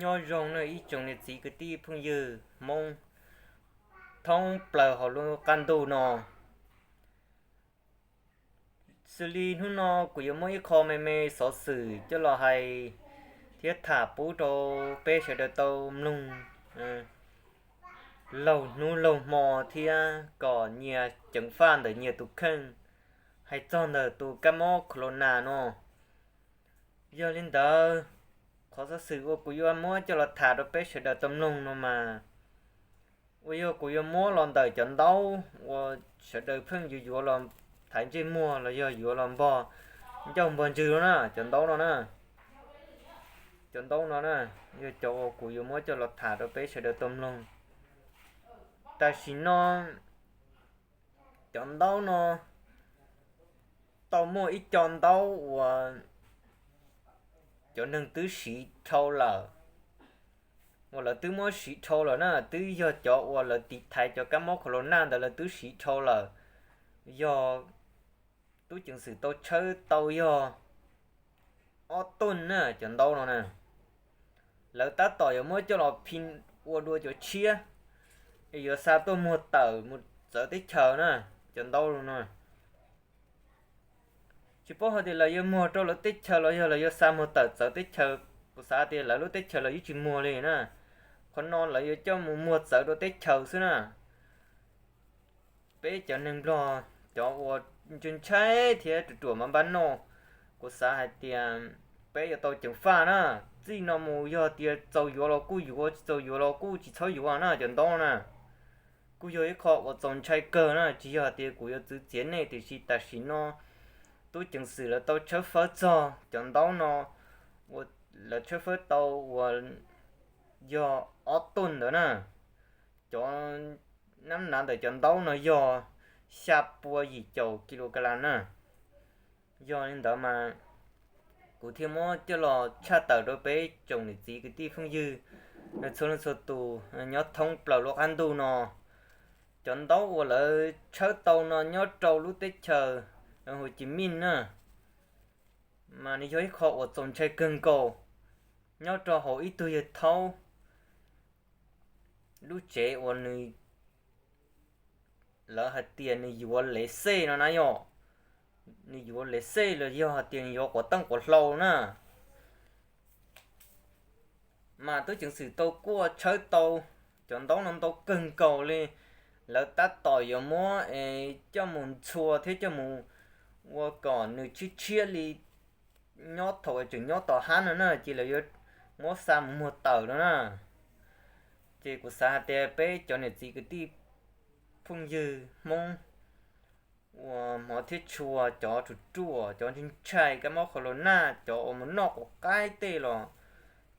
Nyob zoo na ib tsoom niam txiv kwv tij phooj ywg Hmoob thoob plaws hauv lub qab ntuj no. Xws li hnub no kuv yuav muab ib qho me me xov xwm coj los hais thiab tham pub rau peb sawv daws tau mloog laug hnub laug hmo thiab kom nyias ceev faj ntawm nyias tus kheej hais txog ntawm tus kab mob corona no. Yog li ntawd, qhov xov xwm uas kuv yuav muab coj los tham rau peb sawv daws tau mloog no mas uas yog kuv yuav muab los ntawm cov ntaub uas sawv daws pheej yuav yuav los thaiv ntsej muag los yog yuav los npog ncauj npog ntswg no na, cov ntaub no na. Cov ntaub no na, yog cov uas kuv yuav muab coj los tham rau peb sawv daws tau mloog. Tam sim no cov ntaub no tau muaj ib co ntaub uas cov neeg twb siv dhau lawm, uas lawv twb muab siv dhau lawm na, twb yog cov uas lawv tiv thaiv cov kab mob corona ntawd lawv twb siv dhau lawm. Yog tub ceev xwm tau tshawb tau yog ob tug na cov ntaub no na. Lawv tab tom yuav muab coj los phi ua dua cov tshiab, yuav xa tuaj muag tawm mus txawv teb chaws na, cov ntaub no. Tsis paub hais tias lawv yuav muag rau lawv teb chaws los yog lawv yuav xa muag tawm txawv teb chaws, kuv xav tias lawv lub teb chaws lawv yeej tsis muag li na. Qhov no lawv yuav coj mus muag txawv rau teb chaws xwb na. Peb cov neeg Nplog cov uas ntshai ntshai thiab ruam ruam maj npab noj, kuv xav hais tias peb yuav tau ceev faj na. Txij no mus yog tias txaus yuav los kuj yuav, tsis txaus yuav los kuj tsis txhob yuav na cov ntaub na. Kuj yog ib qho uas txaus ntshai kawg na, tsis yog tias kuv yuav txwv txiav nej tiam sis tam sim no tub ceev xwm lawv tau tshawb fawb txog cov ntaub no, uas lawv tshawb fawb tau uas yog ob tug ntawd na. Cov nab nav ntawm cov ntaub no yog xya pua yim caum kilogram na. Yog li ntawd mas kuv thiaj muab coj los tshaj tawm rau peb tsoom niam txiv kwv tij phooj ywg txhua leej txhua tus nyob thoob plaws lub qab ntuj no. Cov ntaub uas lawv tshawb tau no nyob rau lub teb chaws Hu Chi Minh na, mas nws yog ib qho uas txaus ntshai kawg nkaus. Nyob rau hauv ib tug yawg thaub lub tsev uas nws, lawv hais tias nws yuav lev xej no na yom. Nws yuav lev xej los yog hais tias nws yuav quav teej quav hlau na. Mas tub ceev xwm tau kuaj tshawb tau cov ntaub no ntau kawg nkaus li. Lawv tab tom yuav muab coj mus ntxhua thiab coj mus ua kom nws tshiab tshiab li nyob thaum tseem nyob tom hab no na, ces lawv yuav muab xa mus muag tawm no na. Ces kuv xav hais tias peb cov niam txiv kwv tij phooj ywg Hmoob uas hmov thiab tshua, cov ruam ruam, cov ntshai ntshai kab mob corona, cov uas mus noj quav qaib tej los,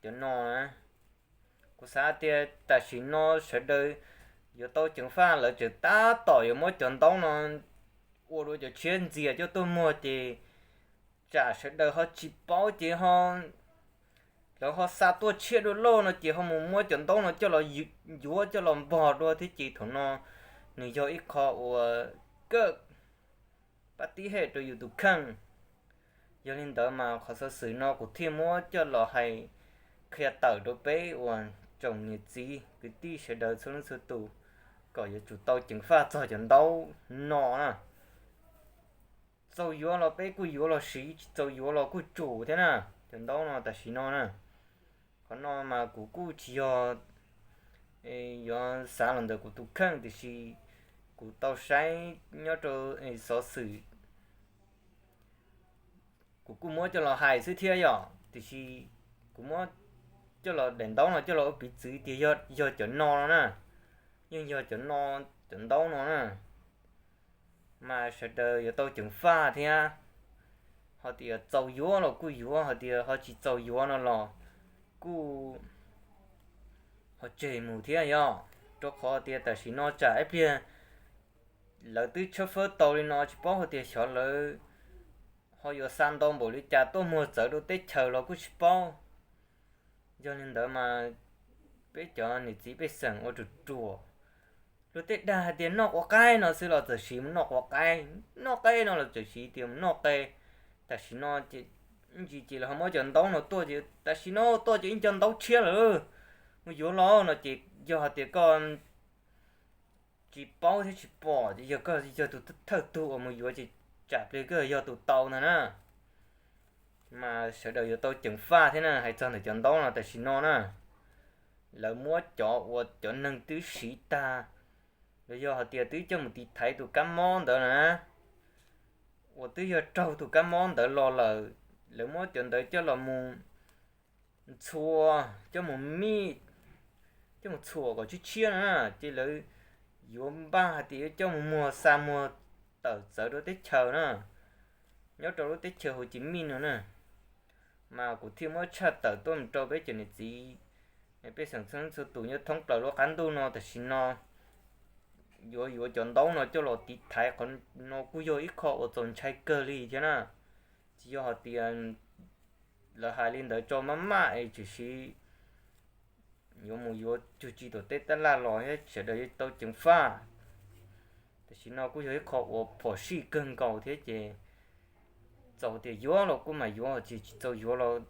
cov no na, kuv xav tias tam sim no sawv daws yuav tau ceev faj, lawv tseem tab tom yuav muab cov ntaub no ua dua cov tshiab ntxias coj tuaj muag ces tsam sawv daws ho tsis paub ces ho lawv ho xa tuaj tshiab dua loj no ces ho mus muab cov ntaub no coj los yuav coj los npog dua thiab ces thaum no nws yog ib qho uas kawg pab tib hem rau yus tus kheej. Yog li ntawd mas qhov xov xwm no kuv thiaj muab coj los hais qhia tawm rau peb uas tsoom niam txiv kwv tij sawv daws txhua leej txhua tus kom yuav tsum tau ceev faj txog cov ntaub no na. Txaus yuav los peb kuj yuav los siv, tsis txaus yuav los kuj tsum thiab na. Cov ntaub no tam sim no na, qhov no mas kuv kuj tsis yog yuav xav los ntawm kuv tus kheej tiam sis kuv tau saib nyob rau xov xwm, kuv kuj muab coj los hais xwb thiab yom, tiam sis kuv muab coj los daim ntaub no coj los ua piv txwv tias yog cov no no na, yeej yog cov no, cov ntaub no na. Mas sawv daws yuav tau ceev faj thiab, ho tias txaus yuav los kuj yuav, ho tias ho tsis txaus yuav no los kuj ho tseg mus thiab yom. Rau qhov tias tam sim no tsam ib pliag lawv twb tshawb fawb tau li no tsis paub hais tias xyov lawv ho yuav xa ntau npaum li cas tuaj muag txawv rau teb chaws los kuj tsis paub. Yog li ntawd mas peb cov niam txiv pej xeem ua ruam ruam, luag tej dag hais tias noj quav qaib no xwb los txawm siv mus noj quav qaib, noj qe no los txawm siv tias mus noj qe. Tam sim no ces Ib ntsis ces lawv ho muab cov ntaub no tuaj ces tam sim no tuaj cov ib co ntaub tshiab lawm, mus yuav los no ces yog hais tias koj tsis paub thiab tsis pom ces yog koj yog tus thawj tug uas mus yuav ces tsam pliag koj yog tus tau ntag na. Mas sawv daws yuav tau ceev faj thiab na. Hais txog ntawm cov ntaub no tam sim no na, lawv muab cov uas cov neeg twb siv tag, los yog hais tias twb coj mus tiv thaiv tus kab mob ntawd na, uas twb yog raug tus kab mob ntawd los lawm, lawv muab cov ntawd coj los mus ntxhua, coj mus mij, coj mus txhuam kom tshiab tshiab na, ces lawv yuav npaj hais tias yuav coj mus muag xa muag tawm txawv rau teb chaws na, nyob rau lub teb chaws Hồ Chí Minh no na. Mas kuv thiaj muab tshaj tawm tuaj mus rau peb cov niam txiv, pej xeem txhua leej txhua tus nyob thoob plaws lub qab ntuj no tam sim no yuav yuav cov ntaub no coj los tiv thaiv qhov no kuj yog ib qho uas txaus ntshai kawg li thiab na. Tsis yog hais tias lawv hais li ntawd tso maj maj es tshwm sim yuav mus yuav cug tsis tuam teb tab laj los thiab sawv daws yuav tau ceev faj. Tam sim no kuj yog ib qho uas phom sij kawg nkaus thiab ces txaus tias yuav los kuj mam yuav, tsis tsis txaus yuav los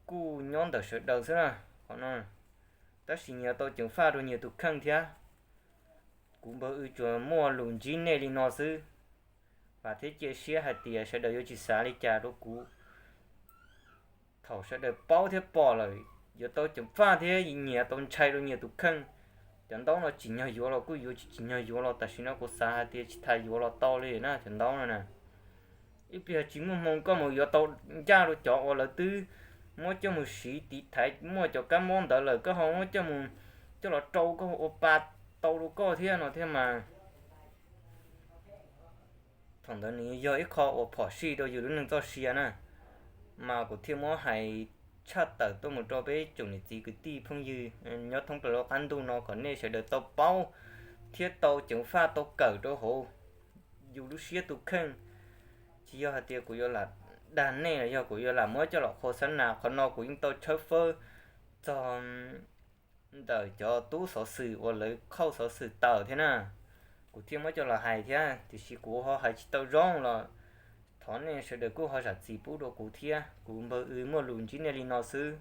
kuj nyob ntawm sawv daws xwb na. Qhov no tab sis nyias tau ceev faj rau nyias tus kheej thiab. Kuv npawg w tsuas muaj lus ntsib nej li no xwb, vam thiab cia siab hais tias sawv daws yuav tsis xav li cas rau kuv. Thaum sawv daws paub thiab pom lawm yuav tau ceev faj thiab nyias tau ntshai rau nyias tus kheej. Cov ntaub no tsim nyog yuav los kuj yuav, tsis tsim nyog yuav los tam sim no kuv xav hais tias tsis tas yuav los tau li na cov ntaub no na. Ib pliag tsis muaj hmoo koj mus yuav tau ncaj rau cov uas lawv twb muab coj mus siv tiv thaiv muaj cov kab mob ntawd lawm koj ho muab coj mus coj los rau koj ua pa tau rau koj thiab no thiab mas. Thaum ntawd nws yog ib qho uas phom sij rau yus lub neej txoj sia na. Mas kuv thiaj muab hais tshaj tawm tuaj mus rau peb tsoom niam txiv kwv tij phooj ywg nyob thoob plaws lub qab ntuj no kom nej sawv daws tau paub thiab tau ceev faj tau kawm rau hauv yus lub siab tus kheej. Tsis yog hais tias kuv yuav lam dag nej los yog kuv yuav lam muab coj los qhua xab nas, qhov no kuv yeej tau tshawb fawb txog ntawm cov tub xov xwm uas lawv qhauj xov xwm tawm thiab na. Kuv thiaj muab coj los hais thiab tiam sis kuv ho hais tsis tau zoo los thov nej sawv daws kuj ho zam txim pub rau kuv thiab. Kuv npawg w muaj lus ntsib nej li no xwb.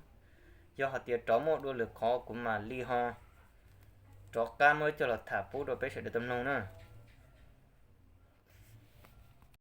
Yog hais tias rov muaj dua lwm qhov kuv mam li ho rov qab muab coj los tham pub rau peb sawv daws tau mloog na.